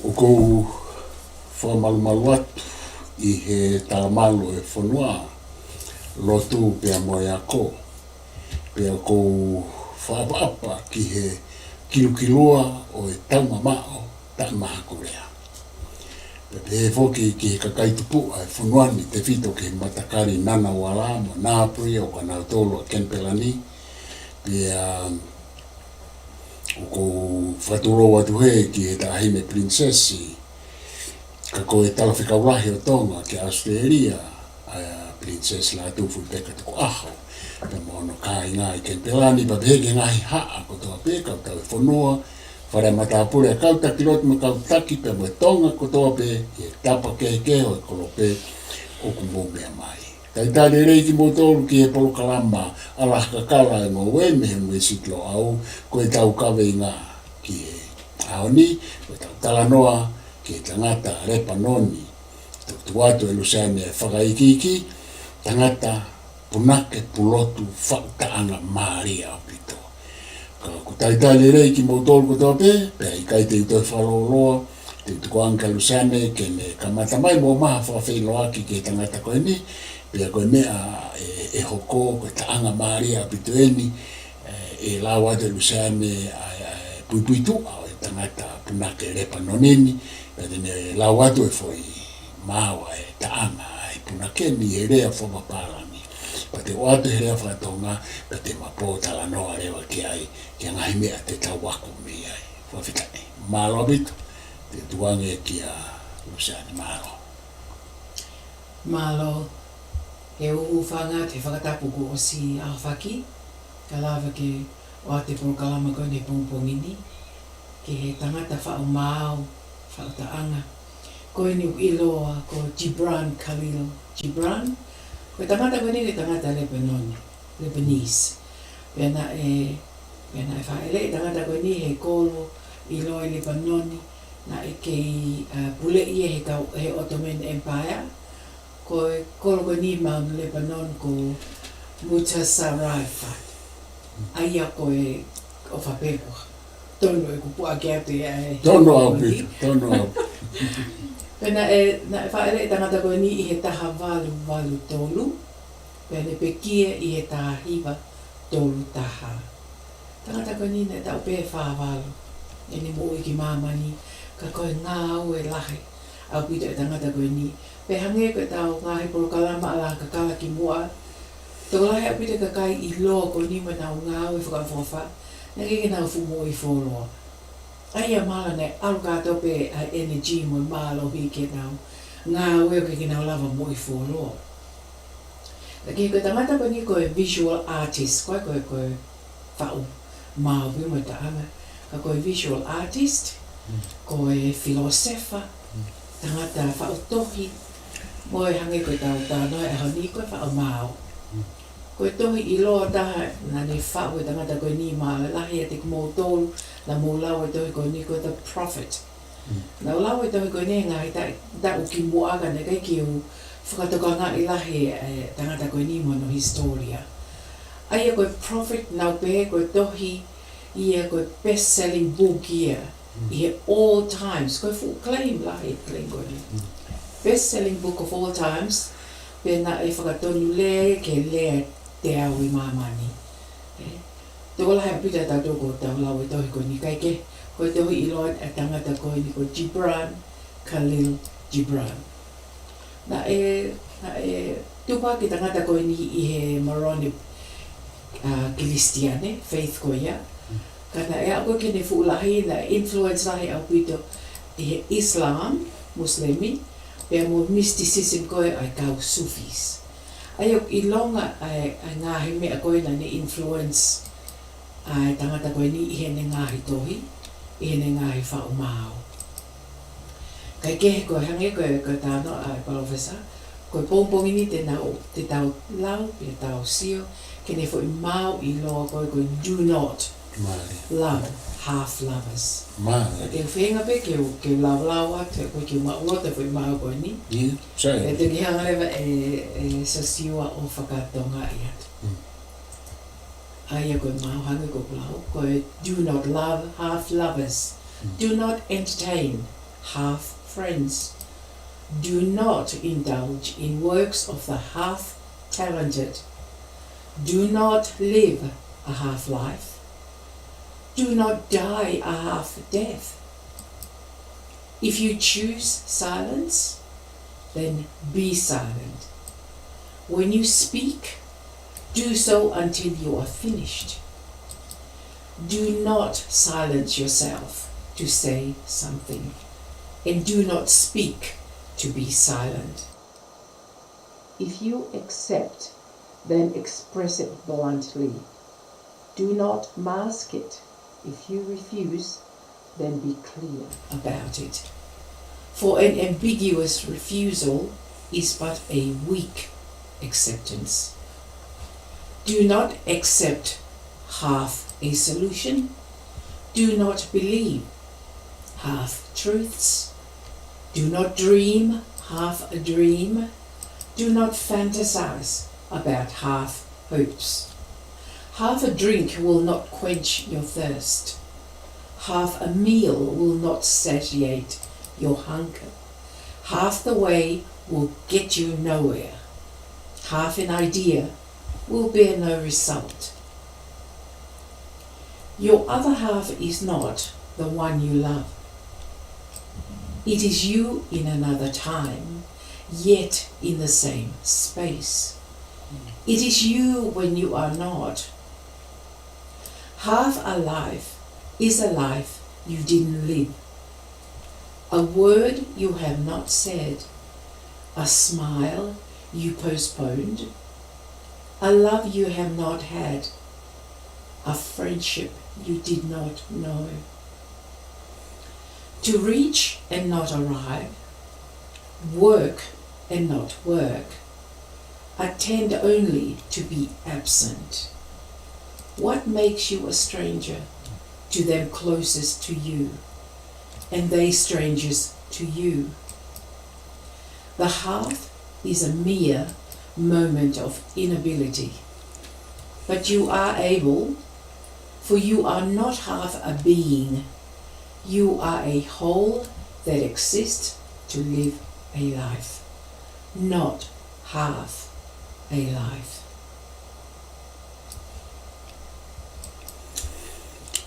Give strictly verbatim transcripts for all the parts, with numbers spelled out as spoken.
ʻOku ou fakamalumalu atu ʻi he talamalu ʻo e fonua, lotu pea mo e ako, pea ʻoku ou fakaʻapaʻapa ki he kilukilua ʻo e taumamaʻo taʻemahakulea. Pea pehē foki ki he kakai tupuʻa ʻo e fonua ni, tefito ki he matakali Ngunnawal mo Ngambri, ʻo kinautolu ʻa Kenipela ni, pea ʻoku ou fakatulou atu heni ki he Taʻahine Pilinisesi, ka ko e Talafekau Lahi ʻo Tonga ki ʻAositelēlia, ʻa Pilinisesi Lātūfuipeka Tukuʻaho, pea mo hono kāinga ʻi Kenipela ni, pea pehē ki he ngaahi haʻa kotoa pē, kau tau e fonua, fale matāpule, kau taki lotu mo e kau taki, pea mo e Tonga kotoa pē, ʻi he tapa kehekehe ʻo e kolope ʻoku mou meʻa mai. Talitali lelei kimoutolu ki he polokalama ʻAla ha Kakala ʻo e Ngoue mei he Unisiti Loʻau, ko ʻetau kaveinga ki he ʻaho ni, ko ʻetau talanoa ki he tangata Lepanoni, ʻoku tuku atu ʻe Luseane ʻa e fakaikiiki, tangata punake pulotu faʻu taʻanga mālie ʻaupito. Ka ʻoku talitali lelei kimoutolu kotoa pē, pea ʻikai te u toe fakalōloa, te u tuku ange kia Luseane ke ne kamata mai mo ʻomai ha fakafeʻiloaki ki he tangata ko eni, pea ko e meʻa ʻe, ʻe hoko, ko e taʻanga mālie ʻaupito eni, ē, ʻe lau atu ʻe Luseane ʻa e, ʻa e puipuituʻa ʻo e tangata punake Lepanoni ni, pea te ne lau atu e foʻi maau ʻa e taʻanga ʻa e punake ni he lea fakapālangi. Pea te u ʻoatu he lea fakatonga, pea te ma pōtalanoa leva ki ai, ki he ngaahi meʻa te tau ako mei ai. Fakafetaʻi. Mālō ʻaupito, te u tuku ange kia Luseane. Mālō. Mālō. He ʻoku ou hūfanga atu he fakatapu kuo ʻosi ʻaofaki, ka lava ke ʻoatu e polokalama ko eni he pongipongi ni, ki he tangata faʻu maau, faʻu taʻanga. Ko eni ʻoku ʻiloa ko Gibran Khalil Gibran. Ko e tangata ko eni ko e tangata Lepanoni, Lebanese. Pea naʻe, pea naʻe fāʻeleʻi e tangata ko eni he kolo ʻiloa ʻi Lepanoni, naʻe kei, ā, puleʻi ia he kau, he Ottoman Empire. Ko e kolo ko eni Mount Lebanon ko Mutasarrifat. ʻA ia ko e ʻofa pē kuo tonu ʻeku puʻaki atu ʻa e Tonu ʻaupito, tonu ʻaupito. Pea naʻe, naʻe fāʻeleʻi e tangata ko eni ʻi he taha valu valu tolu, pea ne pekia ʻi he taha hiva tolu taha. Tangata ko eni naʻe taʻu pē ʻe fā valu ʻene moʻui ki māmani, ka ko e ngāue lahi ʻaupito ʻa e tangata ko eni. Pea hangē ko ʻetau ngaahi polokalama ʻAla ha Kakala kimuʻa, tokolahi ʻaupito e kakai ʻiloa ko eni mo ʻenau ngāue fakaʻofoʻofa, naʻe ʻikai ke nau fuʻu moʻui fuoloa. ʻA ia mahalo naʻe ʻalu kātoa pē ʻa e energy mo e mālohi ki heʻenau ngāue ʻo ʻikai ke nau lava moʻui fuoloa. Ka ko e tangata ko eni ko e visual artist, ko e, ko e, ko e faʻu maau pē mo e taʻanga. Ka ko e visual artist, Mm. ko e filōsefa, Mm. tangata faʻu tohi, mo e hangē ko ʻetau talanoa he ʻaho ni ko e faʻu maau. Mm. Ko e tohi ʻiloa taha naʻa ne faʻu ʻe he tangata ko eni, mahalo ʻe lahi ʻiate kimoutolu naʻa mou lau e tohi ko eni ko e The Prophet. Mm. Naʻa ku lau e tohi ko eni he ngaahi taʻu, taʻu kimuʻa ka naʻe ʻikai ke u fakatokangaʻi lahi e tangata ko eni mo hono hisitōlia. ʻA ia ko e Prophet naʻa ku pehē ko e tohi ia ko e best selling book ia Mm. ʻi he all times, ko e fuʻu claim lahi e claim ko eni. Mm. Best selling book of all times, pea naʻe fakatonu lea ke lea teau ʻi māmani. Ē, tokolahi ʻaupito ʻa tautolu kuo tau lau e tohi ko eni, kae kehe, ko e tohi ʻiloa ʻa e tangata ko eni ko Gibran Khalil Gibran. Naʻe, naʻe tupaki e tangata ko eni ʻi he Moroni, ā, Kilisitiane, faith ko ia. Mm. Ka naʻe aʻu ko ē ki heʻene fuʻu lahi, naʻe influence lahi ʻaupito ʻi he Islam, Muslimi, pea mo e mysticism ko ē ʻa e kau Sufis. ʻA ia ʻoku ʻilonga ʻa e, ʻa e ngaahi meʻa ko ē naʻa ne influence ʻa e tangata ko eni ʻi heʻene ngaahi tohi, ʻi heʻene ngaahi faʻu maau. Kae kehe ko e hangē ko e, ko e talanoa ʻa e palōfesa, ko e pongipongi ni te nau, te tau lau, pea tau sio ki heʻene foʻi maau ʻiloa ko ē ko e Do not Mālie. love half lovers. Mālie. Te u feinga pē ke u, ke u laulau atu, he ʻoku ʻikai ke u maʻuloto e foʻi maau ko eni. Yeah, sorry. Pea te u kiʻi hanga leva ʻe, ʻe Sosiua ʻo fakatongaʻi atu. Mm. ʻA ia ko e maau hangē ko ʻeku lau, ko e do not love half lovers. Mm. Do not entertain half friends. Do not indulge in works of the half talented. Do not live a half life. Do not die a half death. If you choose silence, then be silent. When you speak, do so until you are finished. Do not silence yourself to say something, and do not speak to be silent. If you accept, then express it bluntly. Do not mask it. If you refuse, then be clear about it. For an ambiguous refusal is but a weak acceptance. Do not accept half a solution. Do not believe half truths. Do not dream half a dream. Do not fantasize about half hopes. Half a drink will not quench your thirst. Half a meal will not satiate your hunger. Half the way will get you nowhere. Half an idea will bear no result. Your other half is not the one you love. It is you in another time, yet in the same space. It is you when you are not. Half a life is a life you didn't live. A word you have not said, a smile you postponed, a love you have not had, a friendship you did not know. To reach and not arrive, work and not work, attend only to be absent. What makes you a stranger to them closest to you, and they strangers to you? The half is a mere moment of inability, but you are able, for you are not half a being. You are a whole that exists to live a life, not half a life.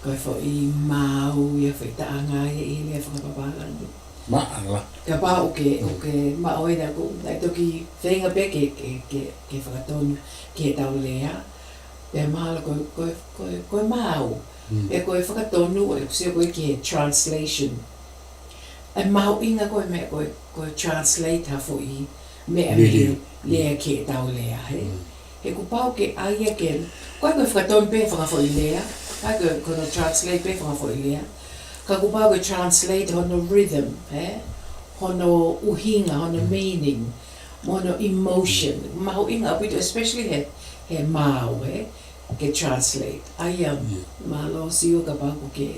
Ko e foʻi maau ia, foʻi taʻanga ia ʻi he lea fakapapālangi. Maʻala. Kapau ʻoku ke, ʻoku ke maʻu ʻena, ko e toki feinga pē ke, ke, ke, ke fakatonu ki heʻetau lea. Pea mahalo ko, ko, ko, ko e maau. Mm. Pea ko e fakatonu, ʻoku ou sio ko e ki he translation. ʻE mahuʻinga ko e meʻa ko e, ko e translate ha foʻi meʻa mei he lea ki heʻetau lea, he? Mm. He kuo pau ke ʻai ia ke, ko e, ko e fakatonu pē fanga foʻi lea, ko e, ko e, ko hono translate pē fanga foʻi lea. Ka kuo pau ke translate hono rhythm, he? Hono ʻuhinga, hono meaning, mo hono emotion. Mahuʻinga ʻaupito, especially he, he maau, he? Ke translate. ʻA ia, mālō Siua kapau ʻoku ke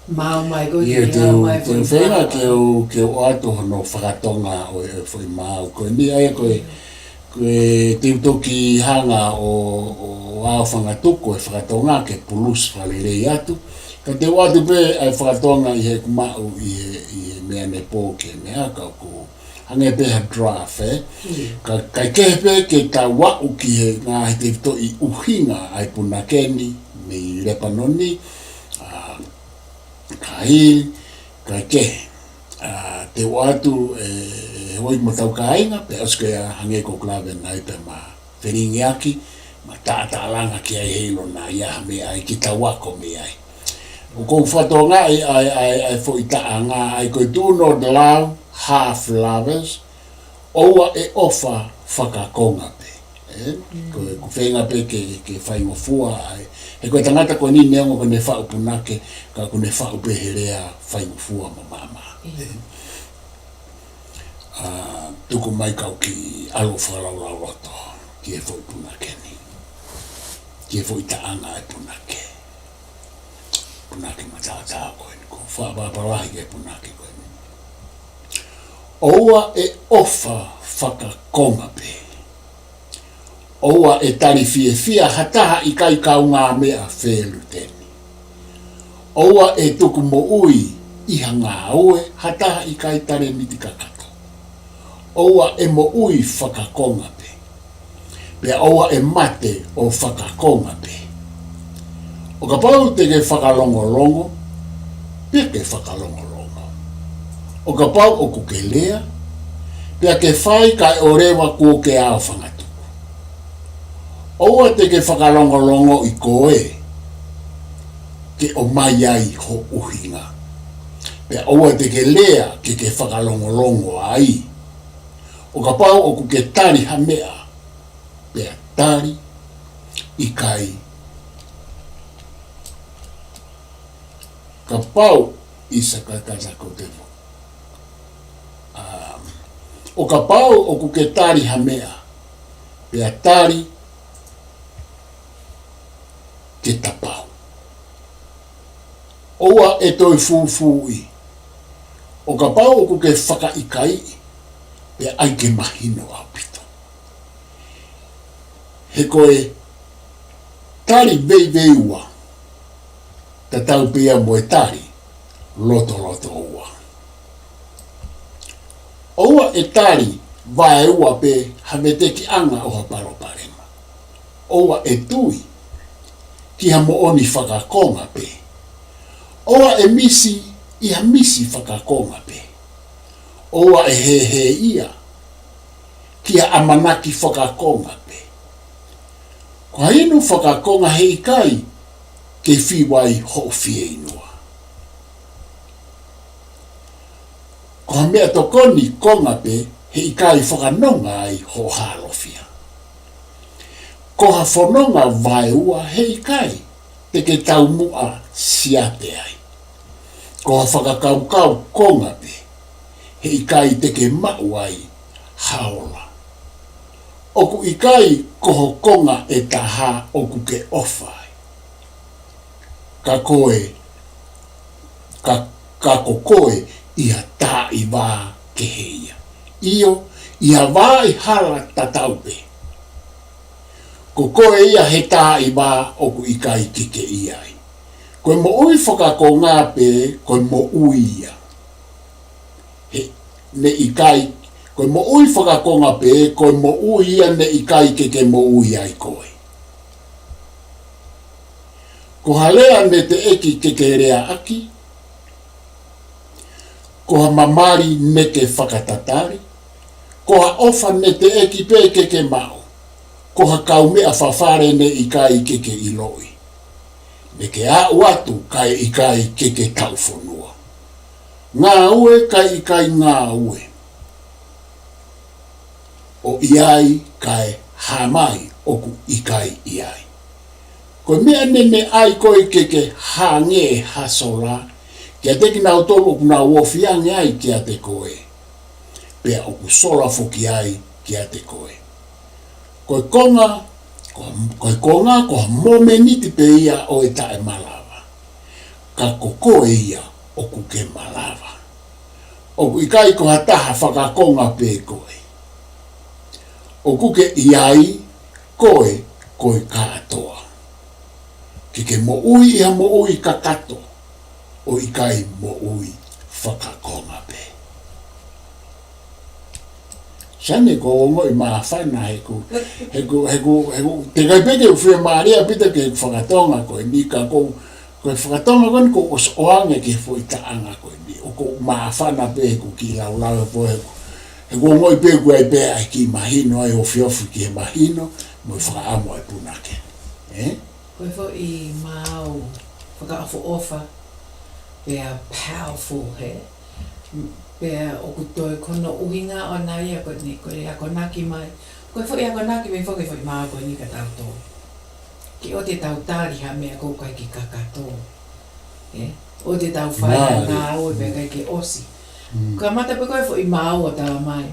maau mai ko e, ke ʻai mai foʻi feinga maau. Ke u, ke u ʻoatu hono fakatonga ʻo e, ʻo e foʻi maau. Ko eni ʻa ia ko e, ko e te u toki hanga ʻo, ʻo ʻai fangatuku e fakatonga ke pulusi fakalelei atu. Ka te u ʻoatu pē ʻa e fakatonga ʻi heʻeku maʻu ʻi he, ʻi he meʻa ne pō ke meʻa ka ʻoku hangē pē ha draft, ē? Mm. Ka, kae kehe pē ke tau aʻu ki he ngaahi tefitoʻi ʻuhinga ʻa e punake ni, mei Lepanoni, ʻa, ka hili, kae kehe, ʻa, te u ʻoatu, ē, ʻe hoi mo tau kāinga, pea ʻosi ko ia hangē ko Klaven ai pē ma felingiaki, ma taʻataʻalanga ki ai heiʻilo naʻa ʻi ai ha meʻa ai ke tau ako mei ai. ʻOku ou fakatongaʻi ʻa e, ʻa e, ʻa e foʻi taʻanga ʻa e ko e do not love half lovers, ʻoua ʻe ʻofa fakakonga pē. Ē? Mm. Ko e, ʻoku feinga pē ke, ke faingofua ai. He ko e tangata ko eni neongo ʻoku ne faʻu punake, ka ʻoku ne faʻu pē he lea faingofua mo maʻamaʻa. Mm. Ē? ʻA, tuku mai kau kiʻi ʻalu fakalaulauloto ki he foʻi punake ni. Ki he foʻi taʻanga ʻa e punake. Punake mataotao ko eni, ʻoku ou fakapapālangi ki he punake ko eni. ʻOua ʻe ʻofa fakakonga pē. ʻOua ʻe tali fiefia ha taha ʻikai kaungāmeʻa feluteni. ʻOua ʻe tuku moʻui ʻi ha ngāue ha taha ʻikai talēniti kakato. ʻOua ʻe moʻui fakakonga pē, pea ʻoua ʻe mate ʻo fakakonga pē. ʻO kapau te ke fakalongolongo, pea ke fakalongolongo. ʻO kapau ʻoku ke lea, pea ke fai kae ʻoua kuo ke aofangatuku. ʻOua te ke fakalongolongoʻi koe ke ʻomai ai ho ʻuhinga, pea ʻoua te ke lea ke ke fakalongolongo ai. ʻO kapau ʻoku ke tali ha meʻa, pea tali ʻikai. Kapau ʻi sakatata ko te vo. Um, ʻo kapau ʻoku ke tali ha meʻa, pea tali ke tapau. ʻOua ʻe toe fūfūʻi. ʻO kapau ʻoku ke fakaʻikaiʻi, pea ʻai ke mahino ʻaupito. He ko e tali veiveiua tatau pē ia mo e tali lotolotoua. ʻOua ʻe tali vaeua pē ha vetekiʻanga ʻo ha palopalema. ʻOua ʻe tui ki ha moʻoni fakakonga pē. ʻOua ʻe misi ʻi ha misi fakakonga pē. ʻOua ʻe hēhēʻia ki ha ʻamanaki fakakonga pē. Ko ha inu fakakonga heʻikai ke fiu ai hoʻo fieinua. Ko ha meʻatokoni konga pē heʻikai fakanonga ai hoʻo halofia. Ko ha fononga vaeua heʻikai te ke taumuʻa siate ai. Ko ha fakakaukau konga pē heʻikai te ke maʻu ai ha ola. ʻOku ʻikai ko ho konga ʻe taha ʻoku ke ʻofa ai. Ka koe, ka, ka ko koe ʻi ha taaʻi vā kehe ia. ʻIo, ʻi ha vā ʻi hala tatau pē. Ko koe ia he taaʻi vā ʻoku ʻikai ke ke ʻi ai. Ko e moʻui fakakonga pē, ko e moʻui ia. He, ne ʻikai, ko e moʻui fakakonga pē, ko e moʻui ia ne ʻikai ke ke moʻui ai koe. Ko ha lea ne teʻeki ke ke leaʻaki, ko ha mali ne ke fakatatali, ko ha ʻofa ne teʻeki pē ke ke maʻu, ko ha kaumeʻa fafale ne ʻikai ke ke ʻiloʻi. Ne ke aʻu atu kae ʻikai ke ke taufonua. Ngāue kae ʻikai ngāue. ʻO ʻi ai kae hā mai ʻoku ʻikai ʻi ai. Ko e meʻa ne ne ʻai koe ke ke hangē ha sola kiate kinautolu ʻoku nau ofi ange ai kiate koe, pea ʻoku sola foki ai kiate koe. Ko e konga, ko, ko e konga, ko ha momeniti pē ia ʻo e taʻemalava. Ka ko koe ia ʻoku ke malava. ʻOku ʻikai ko ha taha fakakonga pē koe. ʻOku ke ʻi ai koe, ko e kātoa. Ke ke moʻui ʻi ha moʻui kakato, ʻo ʻikai moʻui fakakonga pē. Sane, ko u ongoʻi māfana he ko, he ko, he ko, he ko, teʻeki ai pē ke u fiemālie ʻaupito ki he fakatonga ko eni, ka ko, ko e fakatonga ko eni kuo ʻosi ʻoange ki he foʻi taʻanga ko eni. ʻOku ou māfana pē he ko e kiʻi laulau pē he ko, he ko u ongoʻi pē ʻoku ʻi ai pē ʻa e kiʻi mahino ʻa e ofiofi ki he mahino mo e fakaʻamu ʻa e punake. Ē? Ko e foʻi maau fakaʻofoʻofa, pea powerful, he? Pea ʻoku toe ko hono ʻuhinga ʻona ia ko eni, ko e akonaki mai. Ko e foʻi akonaki mai foki e foʻi maau ko eni kia tautolu. Ke ʻoua te tau tali ha meʻa ʻoku ʻikai ke kakato. Ē? ʻOua te tau fai ha ngāue pea ʻikai ke ʻosi. Kamata pē ko e foʻi maau ʻo tala mai.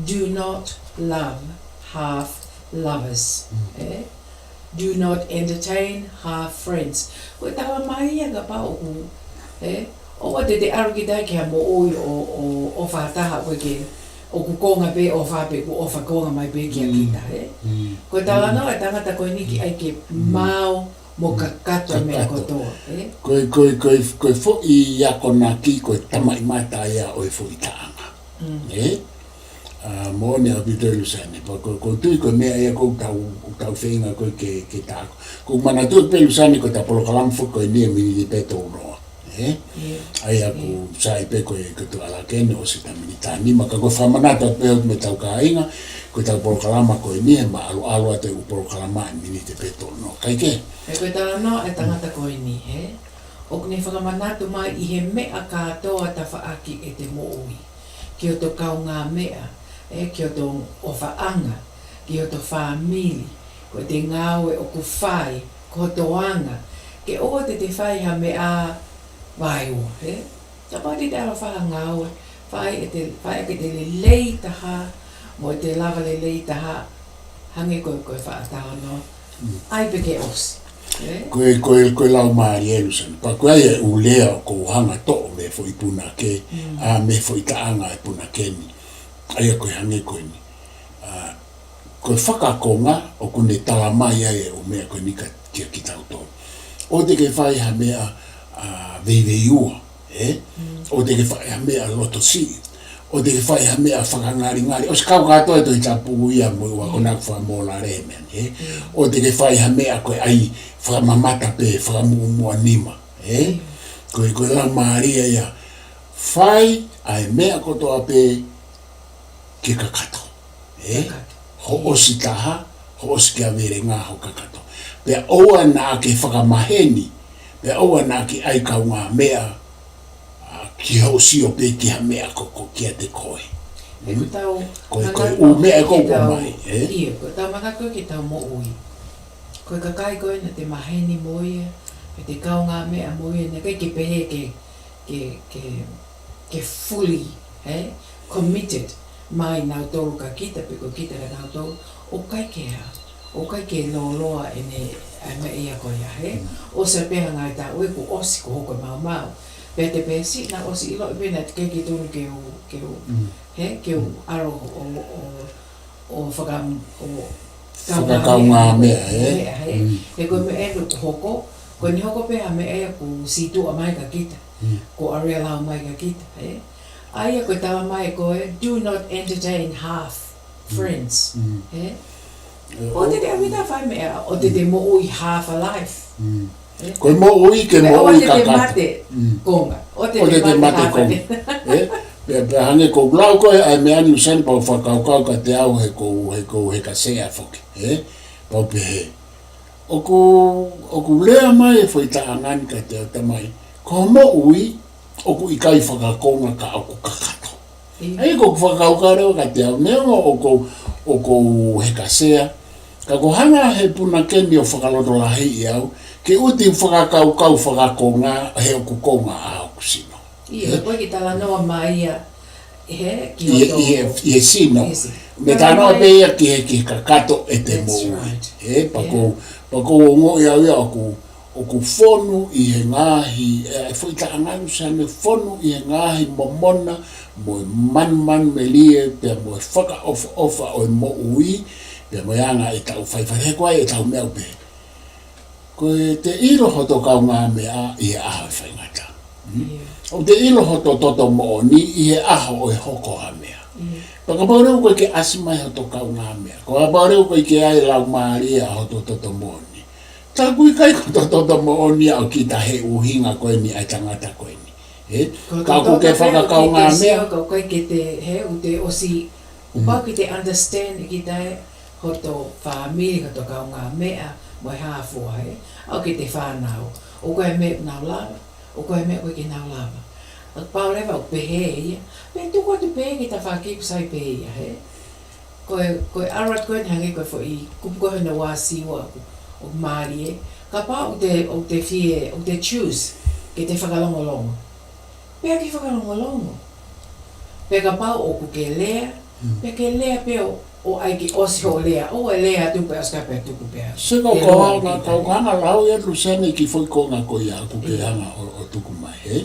Do not love half lovers. Ē? Do not entertain half friends. Ko e tala mai ia kapau ʻoku, ē? ʻOua te te ʻalu kita ki ha moʻui ʻo, ʻo, ʻofa ha taha ʻoku ke, ʻoku konga pē ʻofa pē ʻoku ʻofa konga mai pē kia kita, ē? Ko e talanoa e tangata ko eni ki ai ke maau mo kakato e meʻa kotoa, ē? Ko e, ko e, ko e, ko e foʻi akonaki, ko e tamaʻimata ia ʻo e foʻi taʻanga. Mm. Ē? ʻA, moʻoni ʻaupito Luseane, pea ko, ko u tui ko e meʻa ia ʻoku tau, tau feinga ko ē ke, ke tā. Ko u manatuʻi pē Luseane ko ʻeta polokalama foki ko eni ʻe miniti pē tolu noa. Ē? ʻIo. ʻA ia ʻoku sai pē ko e, ko e tuʻa lake eni ʻosi ʻeta miniti nima, ka ko e fakamanatu pē ʻo meʻa tau kāinga, ko ʻeta polokalama ko eni ʻe maʻaluʻalu atu e ʻū polokalama ʻe miniti pē tolu noa. Kae kehe? Ē, ko e talanoa e tangata ko eni, ē? ʻOku ne fakamanatu mai ʻi he meʻa kātoa tafaʻaki ʻete moʻui. Ki hoto kaungāmeʻa, ē, ki hoto ʻofaʻanga, ki hoto fāmili, ko ʻete ngāue ʻoku fai, ko hoto anga, ke ʻoua te te fai ha meʻa vaeua, ē? Kapau te te ʻalu ʻo fai ha ngāue, fai ʻete, fai ʻaki ʻete lelei taha, mo ʻete lava lelei taha, hangē ko e, ko e faʻa talanoa. Mm. ʻAi pē ke ʻosi. Ē? Ko e, ko e, ko e lau mālie Luseane. Pea ko e ʻai e ʻū lea ʻoku ou hanga ʻo toʻo mei he foʻi punake, mm, ʻa, mei he foʻi taʻanga e punake ni. ʻA ia ko e hangē ko eni. ʻA, ko e fakakonga ʻoku ne tala mai ai e ʻū meʻa ko eni ka, kia kitautolu. ʻOua te ke fai ha meʻa, ʻa, veiveiua, ē? Mm. ʻOua te ke fai ha meʻa loto siʻi. ʻOua te ke fai ha meʻa fakangalingali. ʻOsi kau kātoa e Tohi Tapu ia mo e ua, mm, ko ʻena fakamōlale meʻa ni, ē? Mm. ʻOua te ke fai ha meʻa ko e ʻai fakamamata pē, fakamuʻomuʻa nima, ē? Mm. Ko e, ko e lau mālie ia. Fai ʻa e meʻa kotoa pē ke kakato. Ē? Kakato. Hoʻo ʻosi taha, hoʻo ʻosi kia velenga ho kakato. Pea ʻoua naʻa ke fakamaheni, pea ʻoua naʻa ke ʻai kaungāmeʻa, ʻa, ki hoʻo sio pē ki ha meʻa ko, ko kiate koe. Ē, ko ʻetau, ko e, ko e ʻū meʻa ko ē ʻoku ʻomai, ē? ʻIo, ko ʻetau manako ki heʻetau moʻui. Ko e kakai ko ē naʻa te maheni mo ia, ʻete kaungāmeʻa mo ia, naʻe ʻikai ke pehē ke ke, ke, ke fully, ē, committed mai nautolu kia kita, pe ko kita kia nautolu, ʻoku ʻikai ke hā, ʻoku ʻikai ke lōloa ʻene, ʻa e meʻa ia ko ia, ē. Mm. ʻOsi pē ha ngaahi taʻu ʻe ʻoku ʻosi ko hoko maumau. Pea te pehē siʻi naʻa ʻosi ʻiloʻi pē naʻe ʻikai ke tonu ke u, ke u, mm, ē, ke u, mm, ʻalu ʻo, ʻo, ʻo faka-, ʻo fakakaungāmeʻa, ē? Meʻa, ē? Mm. He ko e meʻa ē ʻoku hoko, ko ʻene hoko pē ha meʻa ia ʻoku situʻa mai kia kita. Mm. Ko e ʻalu ʻo lau mai kia kita, ē? ʻA ia ko e tala mai ko ē, do not entertain half friends, mm, ē? ʻOua te te ʻalu ʻo fai meʻa, ʻoua te te, mm, moʻui half a life. Mm. Ē? Ko e moʻui ke, ē, moʻui kakato. ʻOua te te mate, mm, konga. ʻOua te te, ʻoua te te mate, mate konga. Ē? Pea, pea hangē ko e lau ko ē ʻa e meʻa ni Luseane, pea u fakakaukau kiate au he ʻoku ou, he ʻoku ou heka sea foki. Ē? Pea u pehē. ʻOku, ʻoku lea mai e foʻi taʻanga ni kiate au, tamai. Ko e moʻui, ʻoku ʻikai fakakonga ka ʻoku kakato. Mm. ʻA ia ko ʻeku fakakaukau leva kiate au, neongo ʻoku, ʻoku ou heka sea, ka ʻoku hanga he punake ni ʻo fakalotolahiʻi au, ke u ʻoua te u fakakaukau fakakonga, he ʻoku konga ʻa hoku sino. ʻIo, ē? Ko e kiʻi talanoa mai ia, he, ki ʻi he, hoto, ʻi he, ʻi he sino. ʻI he sino. Meʻa talanoa mai pē ia ki he, ki he kakato ʻete, that's moʻui, right, ē? Pea, yeah, ʻoku, pea ʻoku ou ongoʻi au ia ʻoku ʻoku fonu ʻi he ngaahi, ē, e foʻi taʻanga ni Luseane, fonu ʻi he ngaahi momona, mo e manumanumelie, pea mo e fakaʻofoʻofa ʻo e moʻui, pea mo e anga ʻetau faifai, he ko e ʻai ʻetau meʻa ʻo pehē. Ko e te ʻilo hoto kaungāmeʻa ʻi he ʻaho ʻe faingataʻa. Hmm? ʻIo. ʻOku te ʻilo hoto toto moʻoni ʻi he ʻaho ʻe hoko ha meʻa. ʻIo. Pea kapau leva ʻoku ʻikai ke ʻasi mai hoto kaungāmeʻa. Kapau leva ʻoku ʻikai ke ʻi ai e laumālie ʻa hoto toto moʻoni. Tā ʻoku ʻikai ko hoto toto moʻoni ia ʻo kita he ʻuhinga ko eni ʻa e tangata ko eni. Ē? Ko e ka ʻoku ke fakakaungāmeʻa. Ka ʻoku ʻikai ke te, he, ʻoku te ʻosi, mm, pau ke te understand ʻe kita ē hoto fāmili, hoto kaungāmeʻa, mo e hā fua, ē? ʻA ia ko ʻete fānau. ʻOku ʻi ai e meʻa ʻoku nau lava, ʻoku ʻi ai e meʻa ʻoku ʻikai ke nau lava. ʻA ia pau leva ʻoku pehē ia, pea tuku atu pē ki he tafaʻaki ʻoku sai pē ia, ē? Ko e, ko e ʻalu atu ko eni hangē ko e foʻi kupu ko ē hono ua Siua ʻoku, ʻoku mālie. Kapau ʻoku te, ʻoku te fie, ʻoku te choose ke te fakalongolongo, pea ke fakalongolongo. Pea kapau ʻoku ke lea, mm, pea ke lea pē ʻo, ʻo ʻai ke ʻosi hoʻo lea, ʻoua ʻe lea atu pea ʻosi ka pea tuku pē. Sio ko e, ko e ʻuhinga, ko e ʻuhinga lau ia Luseane ki he foʻi konga ko ia ʻoku ke, ʻio, hanga ʻo, ʻo tuku mai, ē?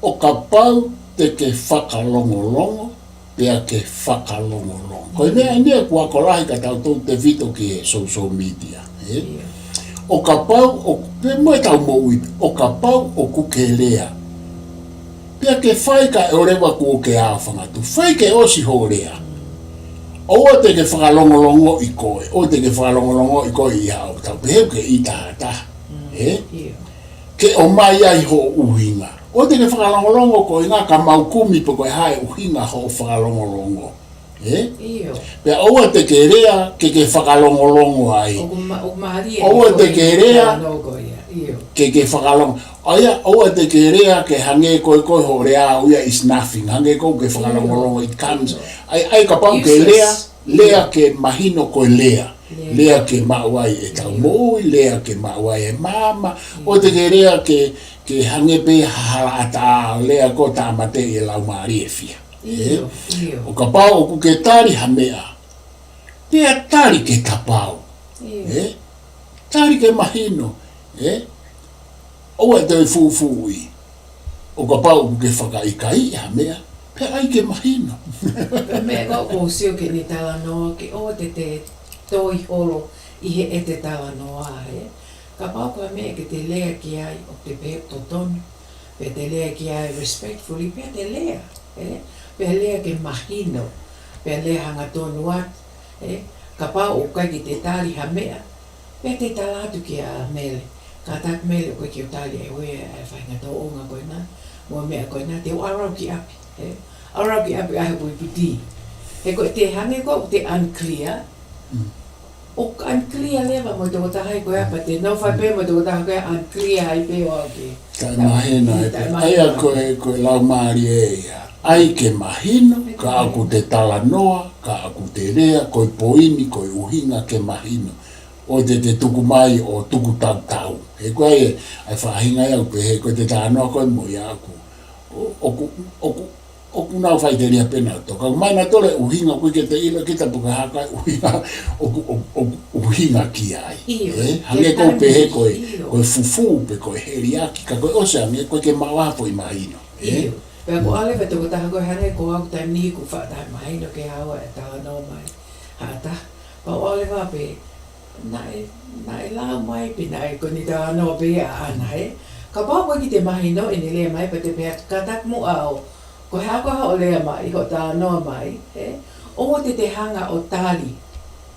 ʻO kapau te ke fakalongolongo, pea ke fakalongolongo. Ko e meʻa eni ia ʻoku ako lahi ka tau tau tefito ki he social media, ē? ʻIo. ʻO kapau, ʻo, pea mo ʻetau moʻui, ʻo kapau ʻoku ke lea, pea ke fai kae ʻoua leva kuo ke ʻā ʻo fangatu. Fai ke ʻosi hoʻo lea. ʻOua te ke fakalongolongoʻi koe, ʻoua te ke fakalongolongoʻi koe ʻi haʻo tau pehē ke ʻita ha taha, ē? ʻIo. Ke ʻomai ai hoʻo ʻuhinga. ʻOua te ke fakalongolongo koe ʻi he ngaahi ka mau kumi pe ko e hā e ʻuhinga hoʻo fakalongolongo. Ē? ʻIo. Pea ʻoua te ke lea ke ke fakalongolongo ai. ʻOku ma-, ʻoku mālie ʻOua te ke lea ke ke fakalongo. ʻA ia, ʻoua te ke lea ke hangē ko e ko e hoʻo lea ʻaʻau ia is nothing. Hangē ko e ke fakalongolongo it comes. ʻAi, ʻai kapau ke lea, lea ke mahino ko e lea. Lea ke maʻu ai ʻetau moʻui, lea ke maʻu ai e maama. ʻOua te ke lea ke, ke hangē pē ha hala ʻatā, lea ko e tāmateʻi e laumālie ʻe fiha. ʻIo, ʻio. ʻO kapau ʻoku ke tali ha meʻa, pea tali ke tapau. ʻIo. Ē? Tali ke mahino. Ē? ʻOua te ke fufuuʻi. ʻO kapau ʻoku ke fakaʻikaiʻi ha meʻa, pea ʻai ke mahino. Ko e meʻa ʻoku ou sio ki heʻene talanoa ke ʻoua te te toi holo ʻi heʻete talanoa, ē? Kapau ko ha meʻa ke te lea ki ai ʻoku te pehē ʻoku totonu, pea te lea ki ai respectfully, pea te lea, ē? Pea lea ke mahino, pea lea hangatonu atu, ē? Kapau ʻoku ʻikai ke te tali ha meʻa, pea te tala atu kia Mele. Kātaki Mele ʻoku ʻikai ke u tali ʻe koe e faʻahinga tōʻonga ko ena, mo e meʻa ko ena, te u ʻalu au ki ʻapi, ē? ʻAlu au ki ʻapi ʻai hoku ʻiputi. He ko e te hangē ko ʻoku te unclear, ʻoku unclear leva mo e tokotaha ko ia, pea te nau fai pē mo e tokotaha ko ia unclear ai pē ʻo aʻu ki he taʻemahino ai pē. ʻA ia ko e, ko e laumālie ia. ʻAi ke mahino, ka ʻoku te talanoa, ka ʻoku te lea, ko e poini, ko e ʻuhinga ke mahino. ʻOua te te tuku mai ʻo tuku tautau. He ko e, ʻa e faʻahinga ia ʻoku pehē ko e te talanoa ko e mo ia ʻoku, ʻoku, ʻoku ʻoku nau faʻiteliha pē nautolu. Ka mai nautolu e ʻuhinga ʻoku ʻikai ke te ʻilo kita pe ko e hā e ʻuhinga ʻoku, ʻoku, ʻoku ʻuhinga ki ai. ʻIo, ē? Hangē ko e pehē ko e, ko e fufū pe ko e heliaki, ka ko e ʻosi ange, ʻoku ʻikai ke maʻu ha foʻi mahino. Ē? ʻIo. Pea ko e ʻalu e tokotaha ko e hangē ko au taimi ni ʻoku faʻa taʻemahino ke haʻu e talanoa mai ha taha. Pea ʻalu e pehē, naʻe, naʻe lau mai pē naʻe ko ʻene talanoa pē ia ʻaʻana, ē. Kapau ʻoku ʻikai ke te mahino ʻene lea mai pea te pehē atu kātaki muʻa ʻo, ko e hā ko ē hoʻo lea mai, hoʻo talanoa mai, ē. ʻOua te te hanga ʻo tali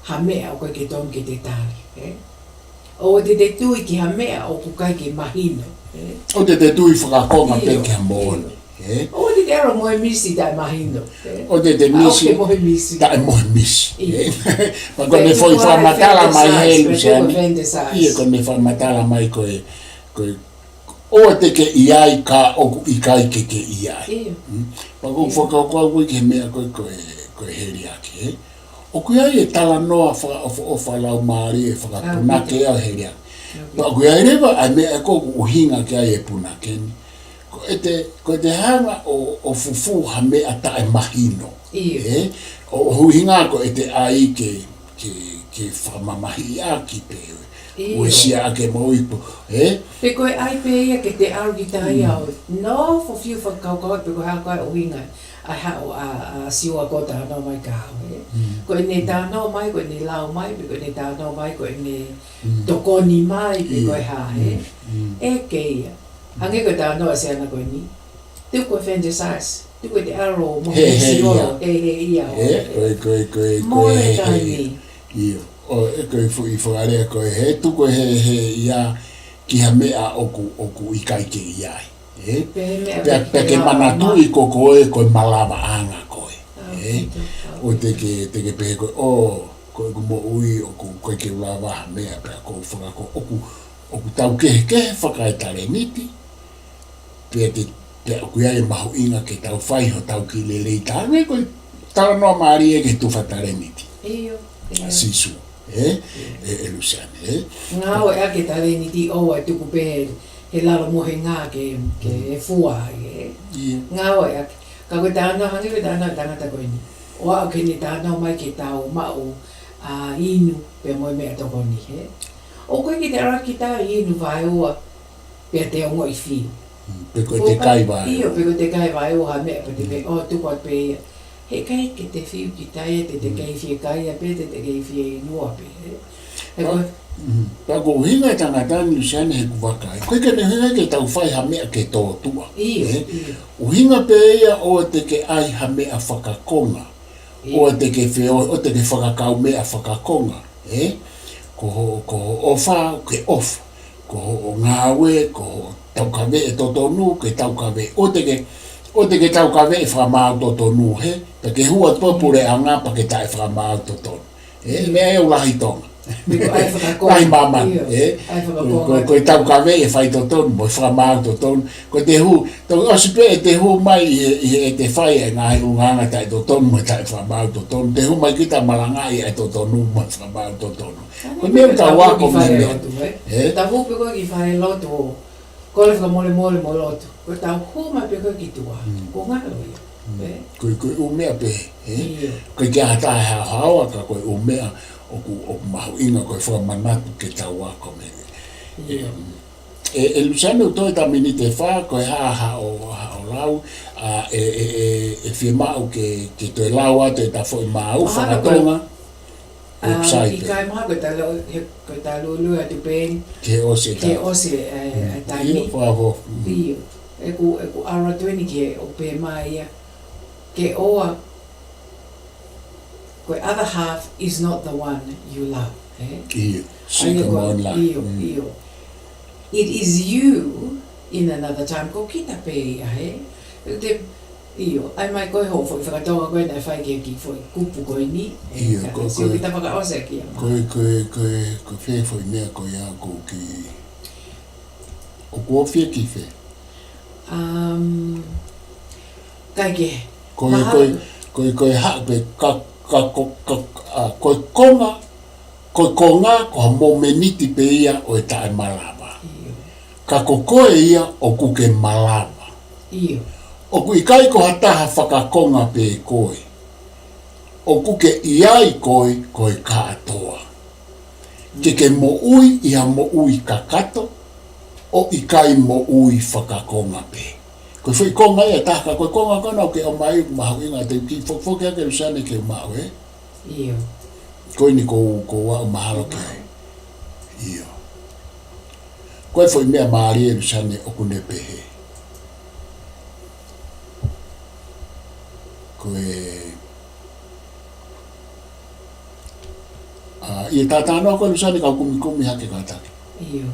ha meʻa ʻoku ʻikai ke tonu ke te tali, ē. ʻOua te te tui ki ha meʻa ʻoku ʻikai ke mahino, ē. ʻOua te te tui fakakonga pē ki ha moʻoni. Ē? ʻOua te te ʻalu mo e misi taʻemahino. Ē? ʻOua te te misi taʻemohe misi. Ē? Pea ko ʻene foʻi fakamatala mai heni, Lusiane. ʻIo, ko ʻene fakamatala mai ko e, ko e, ʻoua te ke ʻi ai ka ʻoku ʻikai ke ke ʻi ai. Pea ko e fakakaukau ko e ki he meʻa ko e, ko e, ko e heliaki, ē? ʻOku ʻi ai e talanoa fakaʻofoʻofa laumālie ʻe fakapunake ʻa e heliaki. Pea ʻoku ʻi ai leva ʻa e meʻa ʻoku ʻuhinga ki ai e punake ni. Ko ʻete, ko ʻete hanga ʻo, ʻo fufū ha meʻa taʻemahino. ʻIo. Ē? ʻO, ʻo ʻuhinga ko ʻete ʻai ke, ke, ke fakamamahiʻaki pē. ʻIo. Uesia ake mo ipo. Ē? Pe ko e ʻai pē ia ke te ʻalu ki tahi ʻo nofo fiu fakakaukau pe ko e hā ko e ʻuhinga ʻa e haʻu ʻa, ʻa Siua ko e talanoa mai kia au, ē. Ko ʻene talanoa mai, ko ʻene lau mai, pe ko ʻene talanoa mai, ko ʻene tokoni mai, pe ko e hā, ē. ʻE ke ia. Hangē ko e talanoa ʻa e siana ko eni. Tuku e fantasize, tuku e te ʻalu mo e misi ʻo, he, he ia ʻo. Ē, ko e, ko e, ko e, ko e, he, he ia. ʻIo, ʻo e ko e foʻi fakalea ko e he, tuku e he, he ia ki ha meʻa ʻoku, ʻoku ʻikai ke ʻi ai. Ē? Pea, pea ke manatuʻi ko koe, ko e malavaʻanga koe. Ē? ʻOua te ke, te ke pehē ko e, ʻo, ko ʻeku moʻui, ʻoku, ʻoku ʻikai ke u lava ha meʻa, pea ko e fakako, ʻoku, ʻoku tau kehekehe fakaetaleniti, pea te, pea ʻoku ʻi ai e mahuʻinga ke tau fai hotau kiʻi lelei taha, ko e talanoa mālie ki he tufa taleniti. ʻIo, ʻio. ʻA Sīsū. Ē? ʻE, ʻe Lusiane, ē? Ngāueʻaki e taleniti ʻoua ʻe tuku pē he lalo mohenga ke, ke fua ai, ē? ʻIo. Ngāueʻaki. Ka ko e talanoa hangē ko e talanoa ʻa e tangata ko eni. ʻO aʻu ki heʻene talanoa mai ke tau maʻu ʻa e inu pea mo e meʻatokoni, ē? ʻOku ʻikai ke te ʻalu ki tahi inu vaeua pea te ongoʻi fiu. Pe ko e te kai vaeua. ʻIo, pe ko e te kai vaeua ha meʻa pea te pehē, ʻo, tuku atu pē ia. He ʻikai ke te fiu kita ia, te te kei fiekaia pē, te te kei fieinua pē, ē? He ko e, mm, pea ko e ʻuhinga e tangata ni, Luseane, he ʻoku vakai, ʻoku ʻikai ke ne ʻuhinga ke tau fai ha meʻa ke tōtuʻa, ʻio, ē? ʻIo. ʻUhinga pē ia ʻoua te ke ʻai ha meʻa fakakonga. ʻIo. ʻOua te ke feo-, ʻoua te ke fakakaumeʻa fakakonga, ē? Ko hoʻo, ko hoʻo ʻofa, ke ʻofa. Ko hoʻo ngāue, ko hoʻo taukaveʻi totonu, ke taukaveʻi. ʻOua te ke, ʻoua te ke taukaveʻi fakamaau totonu, hē? Pea ke hū atu pē puleʻanga pea ke taʻefakamaau totonu. Ē, meʻa ia ʻoku lahi ʻi Tonga. Ko e ʻai fakakonga. Lahi māmani, ʻio, ē? ʻAi fakakonga. Ko, ko, ko e taukaveʻi e faitotonu, mo e fakamaau totonu. Ko e te hū, tau ʻosi pē ʻete hū mai ʻi he, ʻi he ʻete fai e ngaahi ʻulungaanga taʻetotonu, mo e taʻefakamaau totonu. Te hū mai kita malangaʻi e totonu, mo e fakamaau totonu. Ko e meʻa ʻoku tau ako mei he meʻa. Ē? Tau hū pē ko ē ki falelotu ʻo kole fakamolemole mo lotu. Ko ʻetau hū mai pē ko ē ki tuʻa. Mm. Kuo ngalo ia. Mm. Ē? Ko e, ko e ʻū meʻa pē, ē? ʻIo. ʻIkai ke ʻi ai ha taha ʻe haohaoa, ka ko e ʻū meʻa ʻoku, ʻoku mahuʻinga ko e fakamanatu ke tau ako mei ai. ʻIo. Em, ʻe, ʻe Luseane, ʻoku toe ʻeta miniti ʻe fā, ko e hā, hā ʻo, hā ʻo lau, ʻa, ʻe, ʻe, ʻe, ʻe fiemaʻu ke, ke toe lau atu ʻeta foʻi maau fakatonga. ʻA, website. ʻIkai, mahalo ko ʻeta lō-, he, ko ʻeta lōloa atu pē eni. Ke ʻosi e taimi. Ke ʻosi e, e, e taimi. ʻIo, fakafo. Mm. ʻIo. ʻEku, ʻeku ʻalu atu eni ki he ʻoku pehē mai ia. Ke ʻoua, ko e other half is not the one you love, ē? ʻIo. ʻA ia ko, ʻio, ʻio. It is you in another time. Ko kita pē ia, hē? Te, ʻio, ʻai mai ko e hoʻo foʻi fakatonga ko ē naʻe fai ki he kiʻi foʻi kupu ko eni. ʻIo, ka ko, sio ko e, kita fakaʻosi ʻaki ia. Ko e, ko e, ko e, ko e fē foʻi meʻa ko ia ʻoku ou kiʻi, ʻoku ou fie kiʻi fē? Um, ʻikai ke. Ko e, mahalo. Ko e, ko e, ko e haʻu pē ka, ka, ko, ka, ʻa, ko e konga, ko e konga, ko ha momeniti pē ia ʻo e taʻemalava. ʻIo. Ka ko koe ia ʻoku ke malava. ʻIo. ʻOku ʻikai ko ha taha fakakonga pē koe. ʻOku ke ʻi ai koe, ko e kātoa. Ke ke moʻui ʻi ha moʻui kakato, ʻo ʻikai moʻui fakakonga pē. Ko e foʻi konga ia ʻe taha, ka ko e konga ko ena ʻoku ke ʻomai ʻoku mahuʻinga, te u kiʻi fokifoki ʻaki, Luseane, ke u maʻu, ē? ʻIo. Ko eni ʻoku ou, ʻoku ou aʻu mahalo ki ai. ʻIo. Ko e foʻi meʻa mālie, Luseane, ʻoku ne pehē. Ko e, ʻa, ʻi heʻeta talanoa ko ē, Luseane, ka u kumikumi hake kātaki. ʻIo.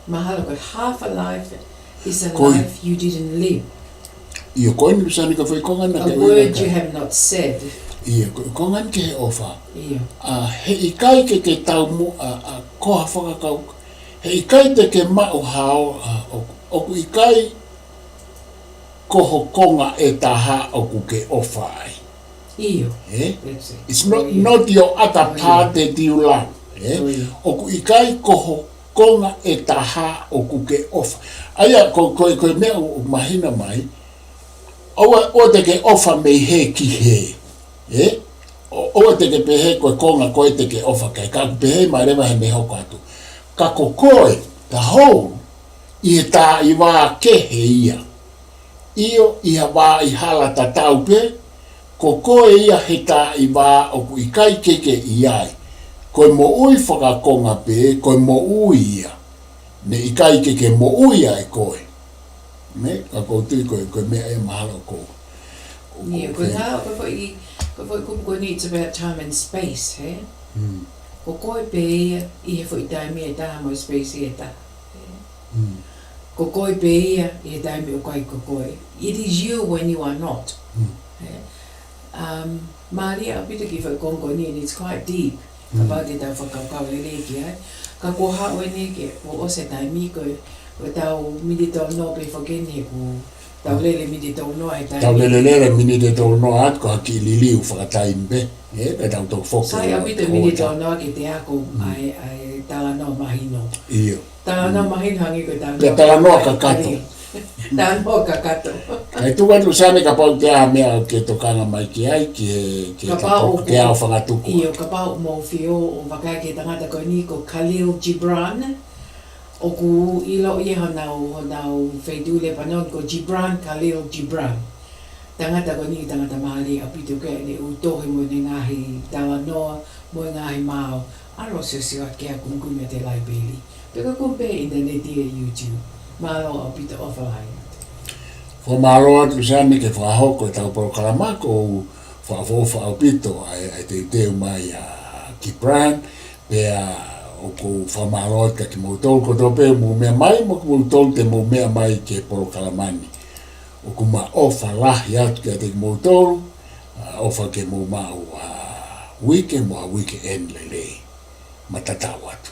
Mahalo ko e half a life is a life you didn't live. ʻIo, ko eni, Luseane, ko e foʻi konga ena ke u ʻai. A word you have not said. ʻIo, ko e konga ena ki he ʻofa. ʻIo. ʻA, he ʻikai ke ke taumuʻa, ʻa, ko ha fakakau-, he ʻikai te ke maʻu ha ʻo, ʻa, ʻo, ʻoku ʻikai ko ho konga ʻe taha ʻoku ke ʻofa ai. ʻIo. Ē? That's it. It's not, not your other part that you love. Ē? ʻIo. ʻOku ʻikai ko ho konga ʻe taha ʻoku ke ʻofa. ʻA ia, ko, ko, ko e meʻa ʻoku mahino mai, ʻoua, ʻoua te ke ʻofa mei hē ki hē. Ē? ʻO, ʻoua te ke pehē ko e konga ko ē te ke ʻofa ki ai, ka ʻoku pehē mai leva he meʻa hoko atu. Ka ko koe, the whole, ʻi he taʻi vā kehe ia. ʻIo, ʻi ha vaʻa hala tatau pē, ko koe ia he taʻi vā ʻoku ʻikai ke ke ʻi ai. Ko e moʻui fakakonga pē, ko e moʻui ia. Ne ʻikai ke ke moʻui ai koe. Ne, ka ʻoku ou tui ko e, ko e meʻa ia mahalo ko. ʻIo, ko e hā, ko e foʻi, ko e foʻi kupu ko eni, it's about time and space, hē? Mm. Ko koe pē ia ʻi he foʻi taimi ʻe taha mo e space ʻe taha. Ē? Mm. Ko koe pē ia ʻi he taimi ʻoku ʻikai ko koe. It is you when you are not. Mm. Ē? Um, mālie ʻaupito e kiʻi foʻi konga ko eni, and it's quite deep. Mm. Kapau te tau fakakaukau lelei ki ai. Ka kuo haʻu eni ke, kuo ʻosi e taimi ko e, ko ʻetau miniti tolu noa pē foki eni he kuo tau lele miniti tolu noa he taimi. Tau lele lele miniti tolu noa atu ko ha kiʻi liliu fakataimi pē. Ē, pea tau toki foki. Sai ʻaupito e miniti tolu noa ki he ako, mm, ʻa e, ʻa e talanoa mahino. ʻIo. Talanoa mahino hangē ko e talanoa. Pea talanoa kakato. Talanoa kakato. Kae tuku atu, Luseane, kapau ʻoku ʻi ai ha meʻa ke tokanga mai ki ai, ki he, ki he kapau ʻoku, ke ʻaofangatuku. ʻIo, kapau ʻoku mou fie ʻo vakai ki he tangata ko eni ko Khalil Gibran. ʻOku ʻiloʻi ia honau, honau feituʻu Lepanoni ko Gibran, Khalil Gibran. tangata ko eni, tangata mālie ʻaupito, ko ʻene ʻū tohi mo ʻene ngaahi talanoa mo e ngaahi mao, ʻalu ʻo siosio ʻaki ʻa e kumikumi ʻa e laipeli. Pe ko e kumi pē ʻinitaneti ʻi he YouTube. Mālō ʻaupito, ʻofa lahi atu. Fakamālō atu Sani ke fakahoko ʻetau polokalama, ʻoku ou fakaʻofoʻofa ʻaupito ʻa e, ʻa e teuteu mai ʻa Gibran, pea ʻoku ou fakamālō atu kia kimoutolu kotoa pē mou meʻa mai, mo kimoutolu te mou meʻa mai ki he polokalama ni. ʻOku ma ʻofa lahi atu kiate kimoutolu, ʻa, ʻofa ke mou maʻu ha uike mo ha weekend lelei. Ma tatau atu.